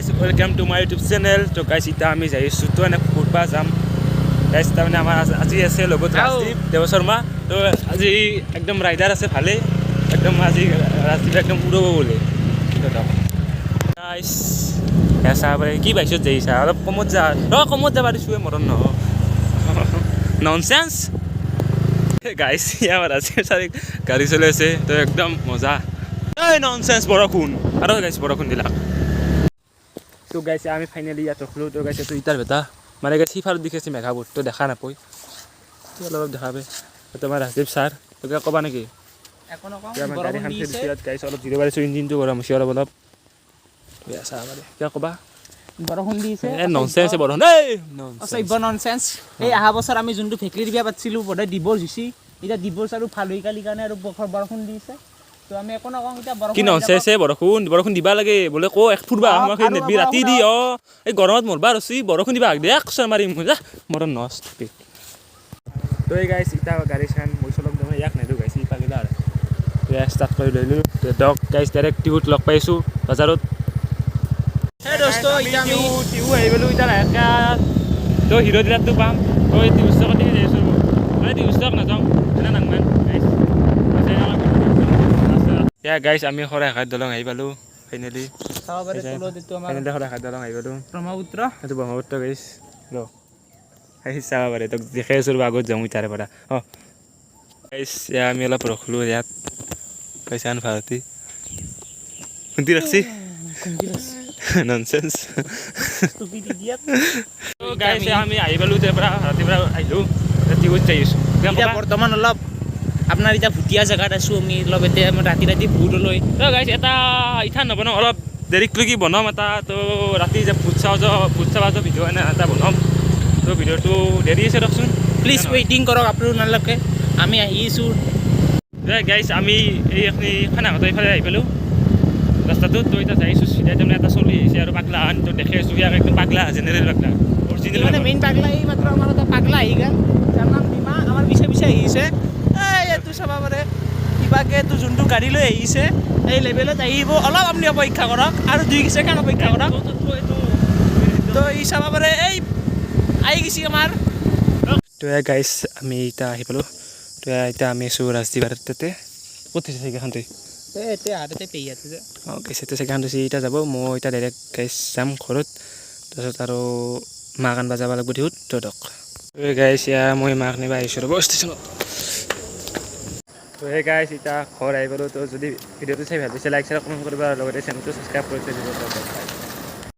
Guys, welcome to my YouTube channel. তো গাইছ, এতিয়া আমি যাই আছোঁ, তো এনে ফুৰবা যাম গাইছ। তাৰমানে আমাৰ আজি আছে লগত ৰাজদীপ দেৱ শৰ্মা। তো আজি একদম ৰাইডাৰ আছে, ভালেই একদম। আজি ৰাজদীপ একদম উৰব বোলে। গাইছ, চাহ পাৰে কি বাইছত যাইছা? অলপ কমত যা, ৰ, কমত যাবা দিছোঁ। মৰণ নহ, ননচেন্স। গাইছ, আমাৰ ৰাজদীপ ছাৰে গাড়ী চলাই আছে, তো একদম মজা। এই ননচেন্স, বৰষুণ আৰু গাইছ, বৰষুণ দিলাক। তো গাইছে, আমি ফাইনেলি ইয়াত ৰখলোঁ। তো গাইছে, তো ইটাৰ ভেটা মানে গাইছে, সিফালত দেখিছে মেঘাবোৰ, তো দেখা নাপায়, তো অলপ অলপ দেখা পায়। তো তোমাৰ ৰাজদীপ ছাৰ, তো কিবা ক'বা নেকি? একো নকওঁ। এতিয়া আমাৰ বৰষুণ গাড়ীখন থৈ দিছে। দিছোঁ ইয়াত গাইছে, অলপ জিৰণি পাৰিছোঁ, ইঞ্জিনটো গৰম হৈছে অলপ অলপ। বেয়া চাহ পাৰে, কিবা ক'বা? বৰষুণ দিছে। এ ননচেন্স, বৰষুণ এই অসভ্য ননচেন্স। এই অহা বছৰ আমি যোনটো ভেকলিৰ বিয়া পাতিছিলোঁ, বোধহয় ডিভ'ৰ্চ হৈছে। এতিয়া ডিভ'ৰ্চ আৰু ভাল হৈ কালি কাৰণে আৰু বৰষুণ দিছে। তো আমি একো নকওঁ এতিয়া, বৰষুণ কি আহি ননচেন্স। বৰষুণ, বৰষুণ দিবা লাগে বোলে ক এক ফুৰবা আহক, আমাক আৰু নেদবি ৰাতি বৰষুণ দি। অ, এই গৰমত মৰবা ৰচি, বৰষুণ দিবা দে, এক চৰ মাৰিম যা, মৰণ নষ্ট। তো এই গাইছ, ইটা গাড়ী চান মই চলাম, তাৰমানে ইয়াক নিদিওঁ গাইছ, ই পাগিলা। আৰু তো ষ্টাৰ্ট কৰি লৈ ল'লোঁ। তো দক গাইছ, ডাইৰেক্ট টিহুত লগ পাইছোঁ বজাৰত। হে দোস্ত, এতিয়া আমি টিহু আহি গ'লোঁ। এতিয়া লাহেকৈ তো হিৰ' ডিলাৰটো পাম। তো এই টিহু ষ্টকত দেখি যাই আছোঁ, মানে টিহু ষ্টক নাযাওঁ এনে নাংমান গাইছ। এতিয়া গাইছ, আমি শৰাইঘাট দলং আহি পালোঁ ফাইনেলি। চাব পাৰে তলত এইটো আমাৰ ফাইনেলি শৰাইঘাট দলং আহি পালোঁ। ব্ৰহ্মপুত্ৰ। এইটো ব্ৰহ্মপুত্ৰ গাইছ, ৰ, আহি চাব পাৰে। তোক দেখাই আছোঁ ৰ'বা, আগত যাওঁ তাৰে পৰা। অঁ গাইছ, এয়া আমি অলপ ৰখলোঁ ইয়াত। পইচা ভাৰতী খুন্দি ৰাখছি, ননচেন্স। Stupid idiot. গাইছ, আমি আহি পালোঁ তাৰ পৰা, ৰাতিপুৱা আহিলোঁ, টিহুত যাই আছোঁ। এতিয়া বৰ্তমান অলপ আপোনাৰ এতিয়া ভুটীয়া জেগাত আছোঁ আমি অলপ। এতিয়া আমাৰ ৰাতি ৰাতি ভূত ওলয়। তো গাইছ, এটা ইঠা নবনাওঁ, অলপ দেৰিকলৈকে বনাম এটা। তো ৰাতি যে ভূত চাওঁ, যাওঁ, ভূত চাব যাওঁ, ভিডিঅ' এনে এটা বনাম। তো ভিডিঅ'টো দেৰি আছে দিয়কচোন। প্লিজ ৱেইটিং কৰক আপোনালোকে, আমি আহিছোঁ। গাইছ, আমি এই এইখিনি খানাঘাটৰ এইফালে আহি পালোঁ ৰাস্তাটোত। তো এতিয়া যাইছোঁ চিধাই। তাৰমানে এটা চলি আহিছে আৰু পাগলা আন, তো দেখি আছোঁ ইয়াক, একদম পাগলা, জেনেৰেল পাগলা, অৰিজিনেল। মানে মেইন পাগলা, এই মাত্ৰ আমাৰ এটা পাগলা আহি গ'ল, যাৰ নাম ভীমা, আমাৰ পিছে পিছে আহিছে। এই এইটো চাব পাৰে, কিবাকে এইটো যোনটো গাড়ী লৈ আহিছে, এই লেভেলত আহিব। অলপ আপুনি অপেক্ষা কৰক আৰু 2 ছেকেণ্ড অপেক্ষা কৰক। তো ই চাব পাৰে, এই আহি গৈছে আমাৰ। তো এয়া গাইছ, আমি এতিয়া আহি পালোঁ। তো এয়া এতিয়া আমি আছোঁ ৰাজদ্বীপ তাতে। ক'ত থৈছে চাইকেলখন তুই? এই এতিয়া হাততে পেহি আছে যে। অঁ গাইছ, এতিয়া চাইকেলখন থৈছে, এতিয়া যাব। মই এতিয়া ডাইৰেক্ট গাইছ যাম ঘৰত, তাৰপিছত আৰু মাক আনবা যাব লাগিব টিহুত। তো দক গাইছ, এয়া মই মাক নিবা আহিছোঁ ৰ'ব ষ্টেচনত। তো সেই গাইছ, এতিয়া ঘৰ আহি পালোঁ। তো যদি ভিডিঅ'টো চাই ভাল পাইছে, লাইক, শ্বেয়াৰ, কমেণ্ট কৰিবা আৰু লগতে চেনেলটো ছাবস্ক্ৰাইব কৰি থৈ দিব।